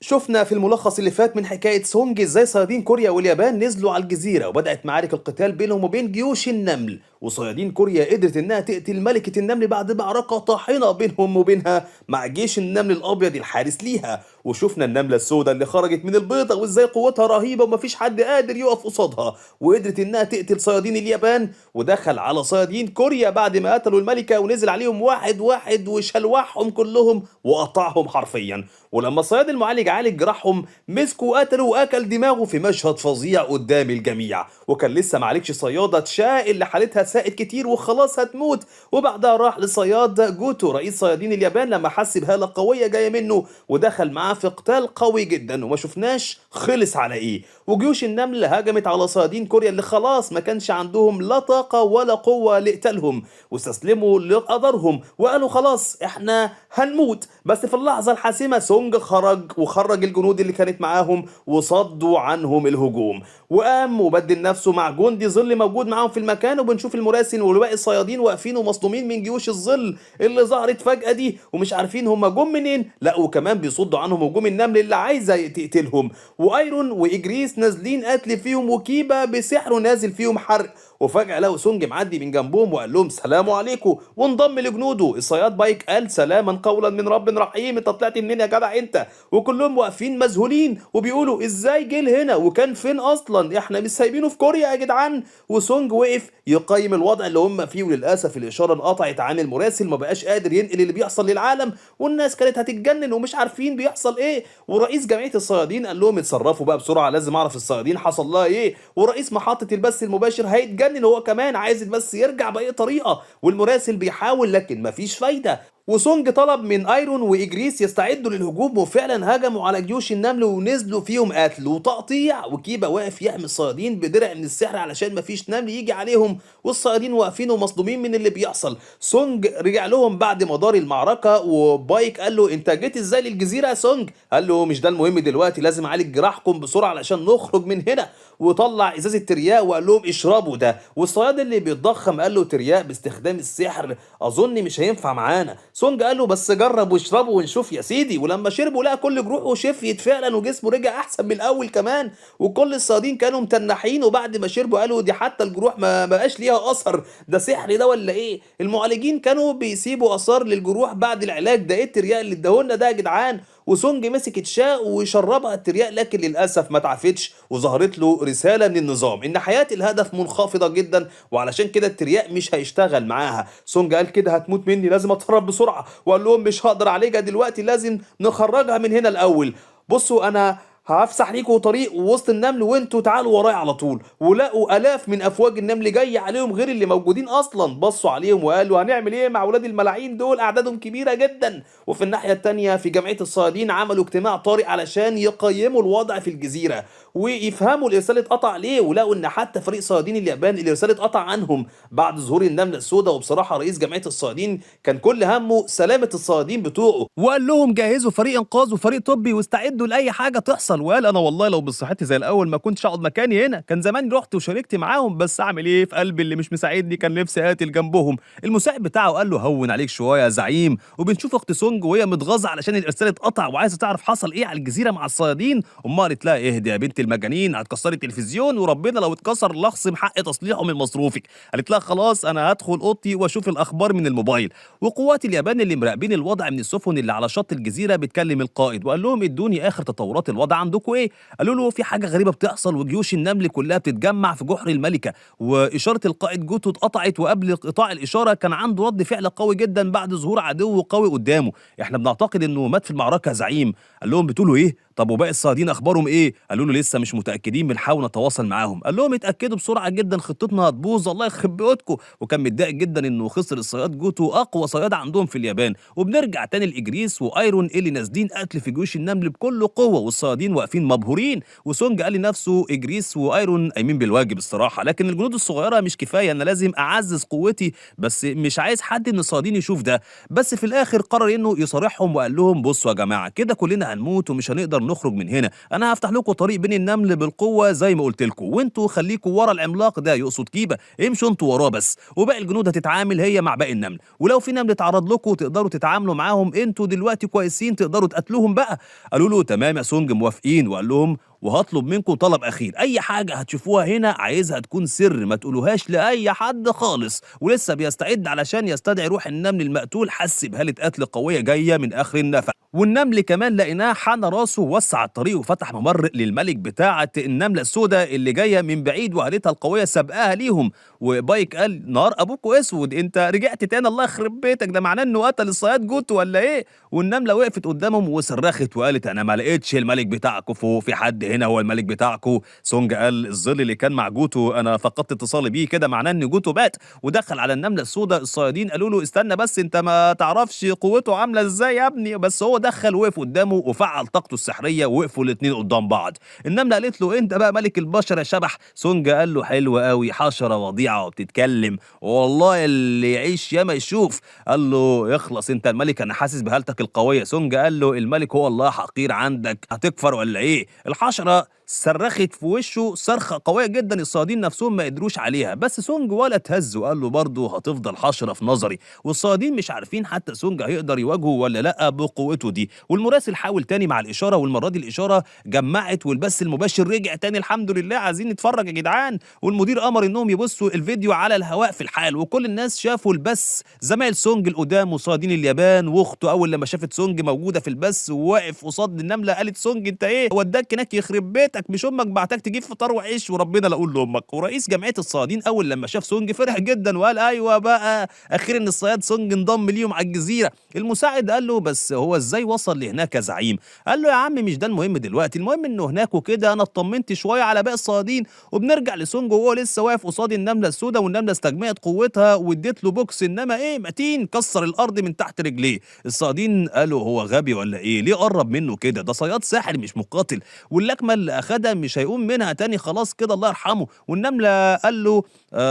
شفنا في الملخص اللي فات من حكاية سونج ازاي صيادين كوريا واليابان نزلوا على الجزيرة وبدأت معارك القتال بينهم وبين جيوش النمل، وصيادين كوريا قدرت انها تقتل ملكة النمل بعد معركة طاحنة بينهم وبينها مع جيش النمل الابيض الحارس ليها. وشفنا النملة السوداء اللي خرجت من البيضة وازاي قوتها رهيبة ومفيش حد قادر يقف قصادها، وقدرت انها تقتل صيادين اليابان. ودخل على صيادين كوريا بعد ما قتلوا الملكة ونزل عليهم واحد واحد وشلوحهم كلهم وقطعهم حرفيا. ولما الصياد المعالج عالج جراحهم مسكوا وقتلوا واكل دماغه في مشهد فظيع قدام الجميع. وكان لسه ما عالجش صياده تشا اللي حالتها ساءت كتير وخلاص هتموت. وبعدها راح لصياد جوتو رئيس صيادين اليابان لما حس بهاله قوية جاية منه، ودخل معاه في قتال قوي جدا وما شفناش خلص على ايه. وجيوش النمل هجمت على صيادين كوريا اللي خلاص ما كانش عندهم لا طاقة ولا قوة لقتالهم، واستسلموا لقدرهم وقالوا خلاص احنا هنموت. بس في اللحظة الحاسمة سونج خرج وخرج الجنود اللي كانت معاهم وصدوا عنهم الهجوم، وقام وبدل نفسه مع جندي ظل موجود معاهم في المكان. وبنشوف المراسل وباقي الصيادين واقفين ومصدومين من جيوش الظل اللي ظهرت فجأة دي ومش عارفين هم جم منين، لا وكمان بيصدوا عنهم هجوم النمل اللي عايزة تقتلهم. وايرون واجريس نازلين قتل فيهم، وكيبا بسحره نازل فيهم حرق. وفجأة لقوا سونج معدي من جنبهم وقال لهم سلام عليكم وانضم لجنوده. الصياد بايك قال سلاما قولا من رب رحيم، انت طلعت منين يا جدع انت؟ وكلهم واقفين مذهولين وبيقولوا ازاي جه هنا وكان فين اصلا، احنا مش سايبينه في كوريا يا جدعان. وسونج وقف يقيم الوضع اللي هم فيه، وللاسف الاشارة انقطعت عن المراسل ما بقاش قادر ينقل اللي بيحصل للعالم، والناس كانت هتتجنن ومش عارفين بيحصل ايه. ورئيس جمعية الصيادين قال لهم اتصرفوا بقى بسرعة، لازم اعرف الصيادين حصل لها ايه. ورئيس محطة البث المباشر هيتجنن هو كمان، عايز البث يرجع باي طريقه، والمراسل بيحاول لكن مفيش فايده. وسونج طلب من ايرون واجريس يستعدوا للهجوم، وفعلا هجموا على جيوش النمل ونزلوا فيهم قتل وتقطيع. وكيبا واقف يحمي الصيادين بدرع من السحر علشان مفيش نمل يجي عليهم، والصيادين واقفين ومصدومين من اللي بيحصل. سونج رجع لهم بعد ما دار المعركة، وبايك قال له انت جيت ازاي للجزيرة يا سونج؟ قال له مش ده المهم دلوقتي، لازم اعالج جراحكم بسرعة علشان نخرج من هنا. وطلع ازازة ترياق وقال لهم اشربوا ده. والصياد اللي بيتضخم قال له ترياق باستخدام السحر اظن مش هينفع معانا. سونج قال له بس جرب واشربه ونشوف يا سيدي. ولما شربوا لقى كل جروحه شفيت فعلا وجسمه رجع احسن من الاول كمان، وكل الصيادين كانوا متنحين. وبعد ما شربوا قالوا دي حتى الجروح ما بقاش ليها اثر، ده سحر ده ولا ايه؟ المعالجين كانوا بيسيبوا اثار للجروح بعد العلاج، ده ايه الترياق اللي اداهولنا ده يا جدعان؟ وسونج مسك تشا وشربها الترياق لكن للاسف ما تعافتش، وظهرت له رسالة من النظام ان حياة الهدف منخفضة جدا وعلشان كده الترياق مش هيشتغل معاها. سونج قال كده هتموت مني، لازم اتهرب بسرعة، وقال لهم مش هقدر اعالجها دلوقتي، لازم نخرجها من هنا الاول. بصوا انا هفسح ليكوا طريق وسط النمل وانتوا تعالوا ورايا على طول. ولقوا الاف من افواج النمل جاية عليهم غير اللي موجودين اصلا، بصوا عليهم وقالوا هنعمل ايه مع ولاد الملاعين دول، اعدادهم كبيرة جدا. وفي الناحية التانية في جمعية الصيادين عملوا اجتماع طارئ علشان يقيموا الوضع في الجزيرة ويفهموا الارسال اتقطع ليه، ولقوا ان حتى فريق صيادين اليابان الارسال اتقطع عنهم بعد ظهور النملة السوداء. وبصراحة رئيس جمعية الصيادين كان كل همه سلامه الصيادين بتوعه، وقال لهم جهزوا فريق انقاذ وفريق طبي واستعدوا لاي حاجة تحصل. وقال انا والله لو بصحتي زي الاول ما كنتش اقعد مكاني هنا، كان زمان رحت وشاركت معاهم، بس اعمل ايه في قلبي اللي مش مساعدني، كان نفسي اقاتل جنبهم. المساعد بتاعه قال له هون عليك شوية يا زعيم. وبنشوف اخت سونج وهي متغاظه علشان الارسال اتقطع وعايزه تعرف حصل ايه على الجزيرة مع الصيادين. امها قالت لها اهدي يا بنت المجانين، هتكسري التلفزيون وربنا لو اتكسر لخصم حق تصليحه من مصروفك. قالت لها خلاص انا هدخل اوضتي واشوف الاخبار من الموبايل. وقوات اليابان اللي مراقبين الوضع من السفن اللي على شط الجزيرة بتكلم القائد وقال لهم ادوني اخر تطورات الوضع عندكم ايه. قالوا له في حاجة غريبة بتحصل وجيوش النمل كلها بتتجمع في جحر الملكة، واشاره القائد جوتو اتقطعت، وقبل قطاع الاشارة كان عنده رد فعل قوي جدا بعد ظهور عدو قوي قدامه، احنا بنعتقد انه مات في المعركة يا زعيم. قال لهم بتقولوا ايه؟ طب وباقي الصيادين اخبارهم ايه؟ قالوا له لسه مش متاكدين، بنحاول نتواصل معاهم. قال لهم اتاكدوا بسرعة جدا، خطتنا هتبوظ الله يخرب بيوتكم. وكان متضايق جدا انه خسر الصياد جوتو اقوى صياد عندهم في اليابان. وبنرجع تاني لاجريس وايرون اللي نازلين قتل في جيوش النمل بكل قوة، والصيادين الصيادين واقفين مبهورين، وسونج قال لنفسه إجريس وأيرون قايمين بالواجب الصراحة، لكن الجنود الصغيرة مش كفاية، أنا لازم أعزز قوتي، بس مش عايز حد من الصيادين يشوف ده. بس في الآخر قرر إنه يصارحهم وقال لهم بصوا يا جماعة، كده كلنا هنموت ومش هنقدر نخرج من هنا، أنا هفتح لكم طريق بين النمل بالقوة زي ما قلت لكم، وانتوا خليكوا ورا العملاق ده، يقصد كيبا، امشوا انتوا وراه بس، وباقي الجنود هتتعامل هي مع باقي النمل، ولو في نمل اتعرض لكم تقدروا تتعاملوا معاهم، انتوا دلوقتي كويسين تقدروا تقتلوهم بقى. قالوا له تمام يا سونج موافقين. وقال لهم وهطلب منكم طلب اخير، اي حاجة هتشوفوها هنا عايزها تكون سر، ما تقولوهاش لاي حد خالص. ولسه بيستعد علشان يستدعي روح النمل المقتول، حس بهاله قتل قوية جاية من اخر النفق، والنمل كمان لقيناه حنى راسه ووسع الطريق وفتح ممر للملك بتاعه النملة السوداء اللي جاية من بعيد، وهالتها القوية سبقاها ليهم. وبايك قال نهار ابوكوا اسود، انت رجعت تاني، الله يخرب بيتك، ده معناه انه قتل الصياد جوتو ولا ايه؟ والنملة وقفت قدامهم وصرخت وقالت انا ما لقيتش الملك بتاعكم فوق، في حد هنا هو الملك بتاعكم؟ سونج قال الظل اللي كان مع جوتو انا فقدت اتصالي بيه، كده معناه ان جوتو مات. ودخل على النملة السوداء، الصيادين قالوا له استنى بس، انت ما تعرفش قوته عامله ازاي يا ابني، بس هو دخل وقف قدامه وفعل طاقته السحريه، ووقفوا الاثنين قدام بعض. النملة قالت له انت بقى ملك البشر يا شبح. سونج قال له حلو قوي، حشرة وضيعه وبتتكلم، والله اللي يعيش ياما يشوف. قال له اخلص انت الملك، انا حاسس بهالتك القوية. سونج قال له الملك هو الله، حقير عندك، هتكفر ولا ايه؟ الحشرة صرخت في وشه صرخة قوية جدا، الصيادين نفسهم ما قدروش عليها، بس سونج ولا اتهز وقال له برضه هتفضل حشرة في نظري. والصيادين مش عارفين حتى سونج هيقدر يواجهه ولا لا بقوته دي. والمراسل حاول تاني مع الاشارة، والمرة دي الاشارة جمعت والبث المباشر رجع تاني، الحمد لله، عايزين نتفرج يا جدعان. والمدير امر انهم يبصوا الفيديو على الهواء في الحال، وكل الناس شافوا البث، زمايل سونج القدام وصيادين اليابان واخته اول لما شافت سونج موجودة في البث وواقف قصاد النملة قالت سونج انت ايه وداك هناك يخرب بيتك، مش امك بعتك تجيب فطار وعيش، وربنا لا اقول لامك. ورئيس جمعية الصيادين اول لما شاف سونج فرح جدا وقال ايوه بقى اخيرا الصياد سونج انضم ليهم على الجزيرة. المساعد قال له بس هو ازاي وصل لهناك يا زعيم؟ قال له يا عم مش ده المهم دلوقتي، المهم انه هناك وكده انا اطمنت شوية على باقي الصيادين. وبنرجع لسونج وهو لسه واقف قصاد النملة السوداء، والنملة استجمعت قوتها واديت له بوكس انما ايه متين، كسر الارض من تحت رجليه. الصيادين قالوا هو غبي ولا ايه؟ ليه قرب منه كده؟ ده صياد ساحر مش مقاتل، واللكمه اللي اخدها مش هيقوم منها تاني، خلاص كده الله يرحمه. والنملة قال له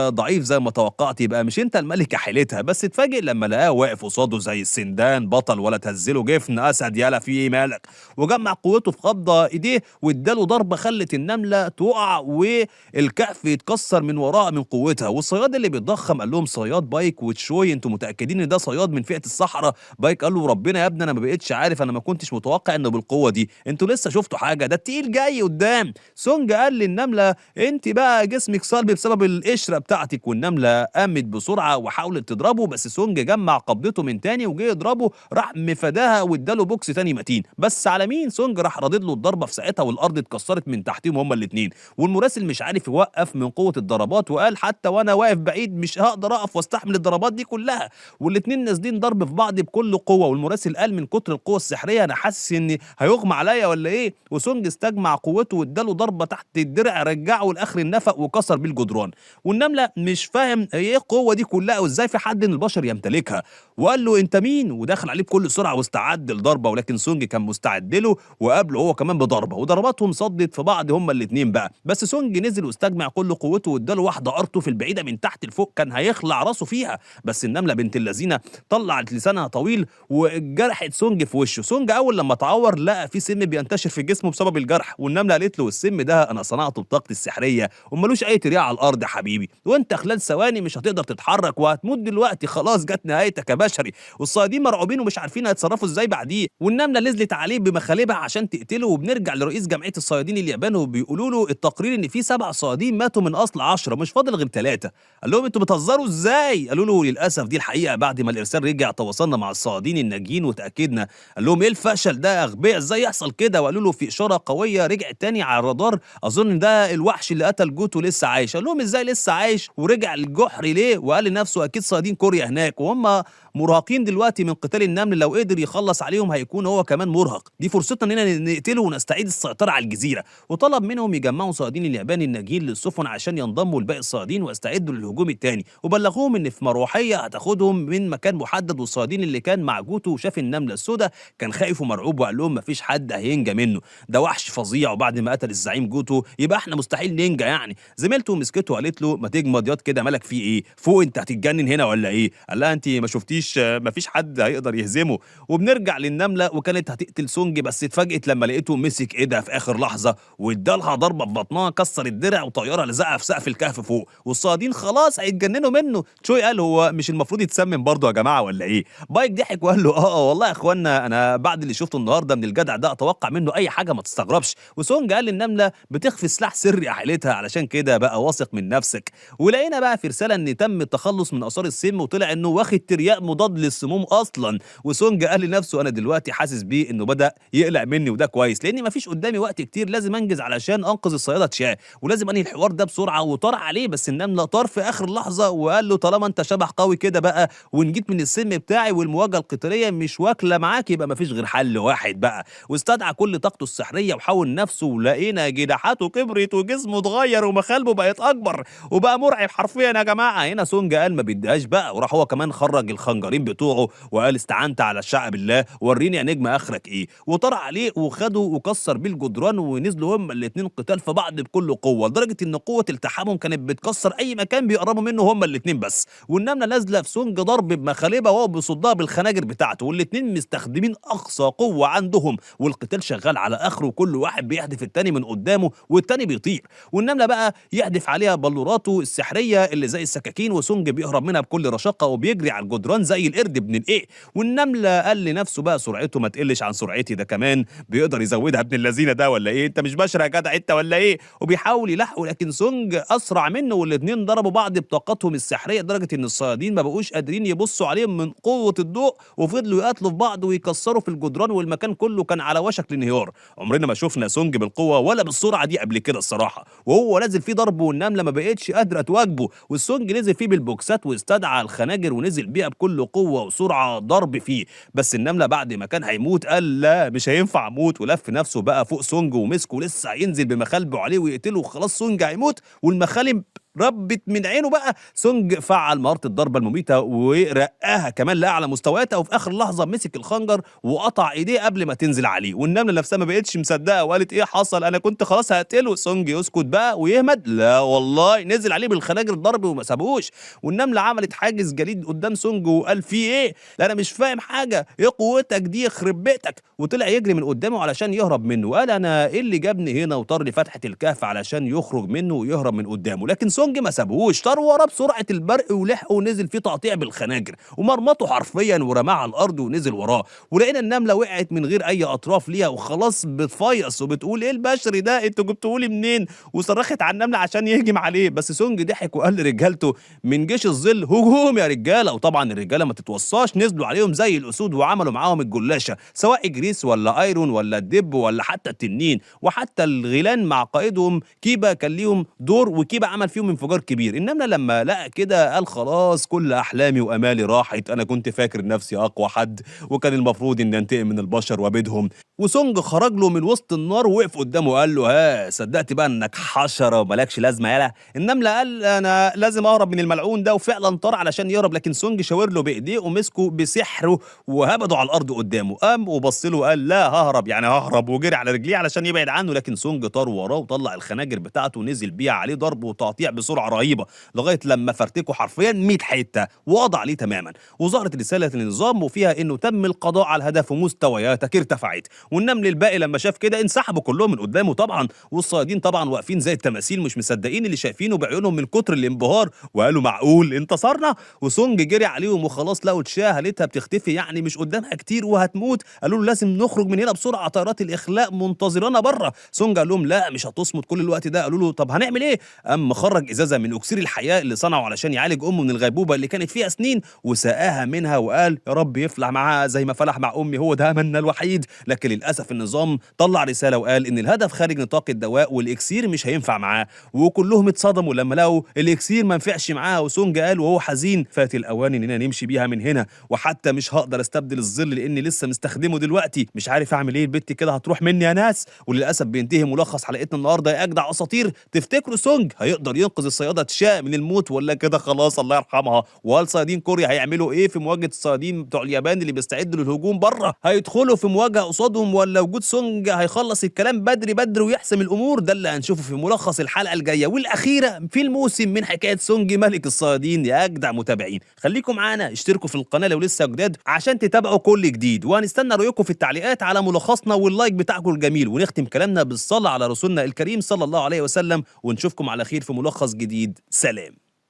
ضعيف زي ما توقعت، يبقى مش انت الملكة حيلتها. بس اتفاجئ لما لقاه واقف قصاده زي السندان بطل ولا تهزله جفن، اسد يالا في ايه مالك؟ وجمع قوته في قبضه ايديه واداله ضربه خلت النملة تقع والكهف يتكسر من وراها من قوتها. والصياد اللي بيتضخم قال لهم صياد بايك وتشوي، انتوا متاكدين ان ده صياد من فئة الصحراء؟ بايك قال له ربنا يا ابني انا ما بقتش عارف، انا ما كنتش متوقع انه بالقوة دي، انتوا لسه شفتوا حاجة، ده التقيل جاي قدام. سونج قال للنملة انت بقى جسمك صلب بسبب القشرة بتاعتك. والنملة قامت بسرعة وحاولت تضربه، بس سونج جمع قبضته من تاني وجه يضربه، راح مفداها واداله بوكس تاني متين، بس على مين؟ سونج راح ردد له الضربة في ساعتها، والارض اتكسرت من تحتهم هما الاثنين. والمراسل مش عارف يوقف من قوة الضربات، وقال حتى وانا واقف بعيد مش هقدر اقف واستحمل الضربات دي كلها. والاثنين نازلين ضرب في بعض بكل قوة، والمراسل قال من كتر القوة السحريه انا حاسس ان هيغمى عليا ولا ايه. وسونج استجمع قوته واداله ضربه تحت الدرع رجعه لاخر النفق وكسر بيه الجدران. والنملة مش فاهم ايه القوة دي كلها وازاي في حد من البشر يمتلكها، وقال له انت مين؟ ودخل عليه بكل سرعة واستعد لضربه، ولكن سونج كان مستعد له وقابله هو كمان بضربه، وضرباتهم صدت في بعض هما الاثنين بقى. بس سونج نزل واستجمع كل قوته واداله واحدة ارته في البعيدة من تحت لفوق كان هيخلع راسه فيها، بس النملة بنت اللذينه طلعت لسانها طويل وجرحت سونج في وشه. سونج اول لما اتعور لقى في سم بينتشر في جسمه بسبب الجرح، والنملة قالت له السم ده انا صنعته بطاقتي السحريه وملوش اي تريقه على الارض يا حبيبي، وانت خلال ثواني مش هتقدر تتحرك وهتموت دلوقتي، خلاص جت نهايتك يا بشري. والصيادين مرعوبين ومش عارفين هيتصرفوا ازاي بعديه، والنملة نزلت عليه بمخالبها عشان تقتله. وبنرجع لرئيس جمعية الصيادين اليابان وبيقولوا له التقرير ان في 7 صيادين ماتوا من اصل 10، مش فاضل غير 3. قال لهم انتوا بتهزروا ازاي؟ قالوا له للاسف دي الحقيقة، بعد ما الارسال رجع تواصلنا مع الصيادين الناجين وتاكدنا. قال لهم ايه الفشل ده يا اغبياء، ازاي يحصل كده؟ وقالوا له في اشارة قوية رجعت تاني على الرادار، اظن ده الوحش اللي قتل جوتو لسه عايش. قال لهم ازاي لسه عايش ورجع الجحر ليه؟ وقال لنفسه اكيد صيادين كوريا هناك، وهم مرهقين دلوقتي من قتال النمل، لو قدر يخلص عليهم هيكون هو كمان مرهق، دي فرصتنا اننا نقتله ونستعيد السيطرة على الجزيرة. وطلب منهم يجمعوا صيادين اليابان الناجين للسفن عشان ينضموا لباقي الصيادين ويستعدوا للهجوم الثاني، وبلغوهم ان في مروحيه هتاخدهم من مكان محدد. والصيادين اللي كان مع جوتو وشاف النملة السوداء كان خايف ومرعوب وقال لهم مفيش حد هينجى منه، ده وحش فظيع، وبعد ما قتل الزعيم جوتو يبقى احنا مستحيل ننجى يعني. زميلته مسكته وقالت له ما تجمد ياض كده، مالك فيه ايه؟ فوق انت هتتجنن هنا ولا ايه؟ قال لها انت ما شفتيش مفيش حد هيقدر يهزمه. وبنرجع للنملة وكانت هتقتل سونج، بس اتفاجئت لما لقيته مسك ايدها في اخر لحظة وادالها ضربه في بطنها، كسر الدرع وطيارها لزقها في سقف الكهف فوق، والصيادين خلاص هيتجننوا منه. تشوي قال هو مش المفروض يتسمم برضه يا جماعة ولا ايه؟ بايك ضحك وقال له والله يا اخوانا انا بعد اللي شفته النهارده من الجدع ده اتوقع منه اي حاجة، ما تستغربش. وسونج قال للنملة بتخفي سلاح سري عائلتها، علشان كده بقى واثق من نفسك. ولقينا بقى في رسالة ان تم التخلص من اثار السم، وطلع انه واخد ترياق مضاد للسموم اصلا. وسونج قال لنفسه انا دلوقتي حاسس بيه انه بدا يقلق مني، وده كويس لان مفيش قدامي وقت كتير، لازم انجز علشان انقذ الصياده تشاه، ولازم انهي الحوار ده بسرعة. وطار عليه، بس النملة طار في اخر لحظة وقال له طالما انت شبح قوي كده بقى ونجيت من السم بتاعي والمواجهة القتالية مش واكله معاك، يبقى مفيش غير حل واحد بقى. واستدعى كل طاقته السحريه وحول نفسه، ولقينا جناحاته كبرت وجسمه اتغير ومخالبه بقت اكبر وبقى مرعب حرفيا يا جماعة. هنا سونج قال ما بيديهاش بقى، وراح هو كمان خرج الخنجرين بتوعه وقال استعنت على الشعب بالله، وريني يا نجم اخرك ايه. وطار عليه وخده وكسر بيه الجدران، ونزلوا هما الاثنين قتال في بعض بكل قوة، لدرجة ان قوة التحامهم كانت بتكسر اي مكان بيقربوا منه هما الاثنين بس. والنملة نازله في سونج ضرب بمخالبها وهو بيصدها بالخناجر بتاعته، والاثنين مستخدمين اقصى قوة عندهم، والقتال شغال على اخره، وكل واحد بيحدف التاني من قدامه والتاني بيطير. والنملة بقى يحدف عليها بلوراته السحريه اللي زي السكاكين، وسونج بيهرب منها بكل رشاقه وبيجري على الجدران زي القرد ابن الايه. والنملة قال لنفسه بقى سرعته ما تقلش عن سرعتي، ده كمان بيقدر يزودها ابن اللذينه ده ولا ايه؟ انت مش بشر يا جدع انت ولا ايه؟ وبيحاول يلحقه لكن سونج اسرع منه، والاثنين ضربوا بعض بطاقتهم السحريه لدرجة ان الصيادين ما بقوش قادرين يبصوا عليهم من قوة الضوء، وفضلوا يقاتلوا في بعض ويكسروا في الجدران، والمكان كله كان على وشك الانهيار. عمرنا ما شفنا سونج بالقوة ولا بالسرعة دي قبل كده الصراحة. وهو نازل فيه ضرب والنملة ما بقتش قادرة تواجهه، والسونج نزل فيه بالبوكسات واستدعى الخناجر ونزل بيها بكل قوة وسرعة ضرب فيه. بس النملة بعد ما كان هيموت قال لا مش هينفع اموت، ولف نفسه بقى فوق سونج ومسكه، لسه هينزل بمخالبه عليه ويقتله، وخلاص سونج هيموت والمخالب ربت من عينه بقى. سونج فعل مهارة الضربة المميتة ورقاها كمان لأعلى مستوياتها، وفي آخر لحظة مسك الخنجر وقطع إيديه قبل ما تنزل عليه. والنملة نفسها ما بقتش مصدقة وقالت إيه حصل، أنا كنت خلاص هقتله. سونج يسكت بقى ويهمد، لا والله نزل عليه بالخناجر ضرب وما سابوش. والنملة عملت حاجز جليد قدام سونج وقال في إيه؟ لا أنا مش فاهم حاجة، إيه قوتك دي يخرب بيتك؟ وطلع يجري من قدامه علشان يهرب منه، وقال أنا إيه اللي جابني هنا، وطار لفتحة الكهف علشان يخرج منه ويهرب من قدامه. لكن سونج ما سابهوش، طار وراه بسرعة البرق ولحقه ونزل فيه تقطيع بالخناجر ومرمطه حرفيا ورماه على الارض ونزل وراه. ولقينا النملة وقعت من غير اي اطراف ليها وخلاص بتفيص وبتقول ايه البشري ده، انتوا جبتوه لي منين؟ وصرخت على النملة عشان يهجم عليه. بس سونج ضحك وقال لرجالته من جيش الظل هجوم يا رجاله. وطبعا الرجالة ما تتوصاش، نزلوا عليهم زي الاسود وعملوا معاهم الجلاشه، سواء جريس ولا ايرون ولا الدب ولا حتى التنين، وحتى الغيلان مع قائدهم كيبا كان ليهم دور، وكيبا عمل فيهم انفجار كبير. النملة لما لقى كده قال خلاص كل احلامي وامالي راحت، انا كنت فاكر نفسي اقوى حد وكان المفروض اني انتقم من البشر وابيدهم. وسونج خرج له من وسط النار ووقف قدامه وقال له ها صدقت بقى انك حشرة ومالكش لازمه يالا. النملة قال انا لازم اهرب من الملعون ده، وفعلا طار علشان يهرب، لكن سونج شاور له بايديه ومسكه بسحره وهبده على الارض قدامه. قام وبص له وقال لا ههرب يعني ههرب، وجري على رجليه علشان يبعد عنه، لكن سونج طار وراه وطلع الخناجر بتاعته ونزل بيها عليه ضرب وتقطيع بسرعة رهيبة لغاية لما فرتكه حرفيا 100 حتة وقضى عليه تماما. وظهرت رسالة للنظام وفيها انه تم القضاء على الهدف ومستوياتك ارتفعت. والنمل الباقي لما شاف كده انسحبوا كلهم من قدامه طبعا، والصيادين طبعا واقفين زي التماثيل مش مصدقين اللي شايفينه بعيونهم من كتر الانبهار، وقالوا معقول انتصرنا؟ وسونج جري عليهم وخلاص لقوا تشا هالتها بتختفي يعني مش قدامها كتير وهتموت. قالوا له لازم نخرج من هنا بسرعة، طيارات الاخلاء منتظرانا بره. سونج قال لهم لا مش هتصمت كل الوقت ده. قالوا له طب هنعمل ايه؟ قام مخرج استخرج ازازة من اكسير الحياة اللي صنعه علشان يعالج امه من الغيبوبه اللي كانت فيها سنين، وسقاها منها وقال يا رب يفلح معاها زي ما فلح مع امي، هو ده املنا الوحيد. لكن للاسف النظام طلع رسالة وقال ان الهدف خارج نطاق الدواء والاكسير مش هينفع معاه، وكلهم اتصدموا لما لقوا الاكسير ما نفعش معاه. وسونج قال وهو حزين فات الاوان اننا نمشي بيها من هنا، وحتى مش هقدر استبدل الظل لاني لسه مستخدمة دلوقتي، مش عارف اعمل ايه، البت كده هتروح مني يا ناس. وللاسف بينتهي ملخص حلقتنا النهارده يا اجدع اساطير. تفتكروا سونج هيقدر ينقذ الصياده تشا من الموت ولا كده خلاص الله يرحمها؟ وهل صيادين كوريا هيعملوا ايه في مواجهة الصيادين بتوع اليابان اللي بيستعدوا للهجوم بره؟ هيدخلوا في مواجهة قصادهم ولا وجود سونج هيخلص الكلام بدري بدري ويحسم الامور؟ ده اللي هنشوفه في ملخص الحلقة الجاية والاخيرة في الموسم من حكاية سونج ملك الصيادين. يا اجدع متابعين خليكم معانا، اشتركوا في القناة لو لسه جداد عشان تتابعوا كل جديد، وهنستنى رايكم في التعليقات على ملخصنا وال like بتاعكم الجميل. ونختم كلامنا بالصلاة على رسولنا الكريم صلى الله عليه وسلم، ونشوفكم على خير في ملخص جديد. سلام.